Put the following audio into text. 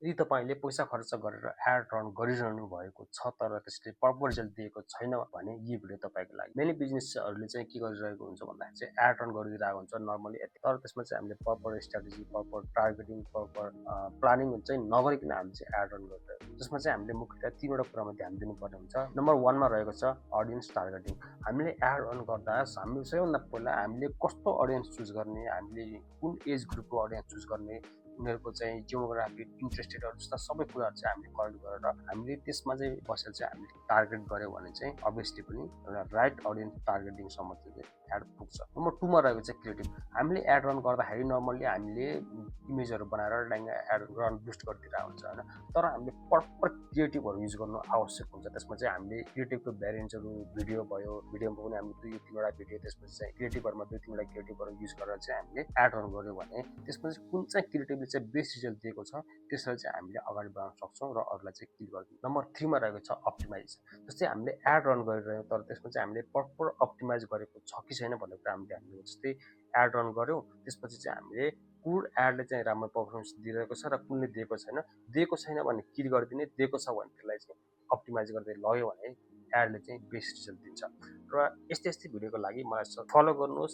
यदि तपाईले पैसा खर्च गरेर एड रन गरिरहनु भएको छ तर त्यसले प्रपर रिजल्ट दिएको छैन भने यो भिडियो तपाईको लागि। मेनी बिजनेसहरुले चाहिँ के गरिरहेको हुन्छ भन्दाखेरि चाहिँ एड रन गरिदिरहेको हुन्छ नर्मली, तर त्यसमा चाहिँ हामीले proper strategy, proper targeting, proper planning चाहिँ नगरिकन हामीले चाहिँ एड रन गरिरहेको हुन्छ। त्यसमा चाहिँ हामीले मुख्यतः तीनवटा कुरामा ध्यान दिनुपर्ने हुन्छ। नम्बर 1 मा रहेको छ अडियन्स टार्गेटिङ। हामीले एड रन गर्दा हामीले सबैभन्दा पहिला हामीले कस्तो अडियन्स चुज गर्ने, हामीले कुन एज ग्रुपको अडियन्स चुज गर्ने, उनीहरूको चाहिँ जियोग्राफी, इन्ट्रेस्टेडहरू जस्ता सबै कुराहरू चाहिँ हामीले कलेक्ट गरेर हामीले त्यसमा चाहिँ बसेर चाहिँ हामीले टार्गेट गऱ्यौँ भने चाहिँ अभियसली पनि एउटा राइट अडियन्स टार्गेटिङसम्म चाहिँ एड पुग्छ। नम्बर 2 मा रहेको चाहिँ क्रिएटिभ। हामीले एड रन गर्दाखेरि नर्मल्ली हामीले इमेजहरू बनाएर एड रन बुस्ट गरिदिरहेको हुन्छ होइन, तर हामीले प्रपर क्रिएटिभहरू युज गर्नु आवश्यक हुन्छ। त्यसमा चाहिँ हामीले क्रिएटिभको भ्यारिएन्ट्सहरू भिडियो भयो, भिडियोमा पनि हामीले 2-3वटा भिडियो, त्यसपछि चाहिँ क्रिएटिभहरूमा 2-3वटा क्रिएटिभहरू युज गरेर चाहिँ हामीले एड रन गऱ्यौँ भने त्यसमा चाहिँ कुन चाहिँ क्रिएटिभले चाहिँ बेस्ट रिजल्ट दिएको छ त्यसलाई चाहिँ हामीले अगाडि बढाउन सक्छौँ र अरूलाई चाहिँ क्लिक गर्छौँ। नम्बर 3 मा रहेको छ अप्टिमाइज। जस्तै हामीले एड रन गरिरह्यौँ तर त्यसमा चाहिँ हामीले प्रपर अप्टिमाइज गरेको छ कि छैन भन्ने कुरा हामीले ध्यान दिनु। जस्तै एड रन गऱ्यौँ, त्यसपछि चाहिँ हामीले कुन एडले चाहिँ राम्रो पर्फर्मेन्स दिइरहेको छ र कुनले दिएको छैन भने क्लिक गरिदिने, दिएको छ भने त्यसलाई चाहिँ अप्टिमाइज गर्दै लग्यो भने एडले चाहिँ बेस्ट रिजल्ट दिन्छ। र यस्तै भिडियोको लागि मलाई फलो गर्नुहोस्,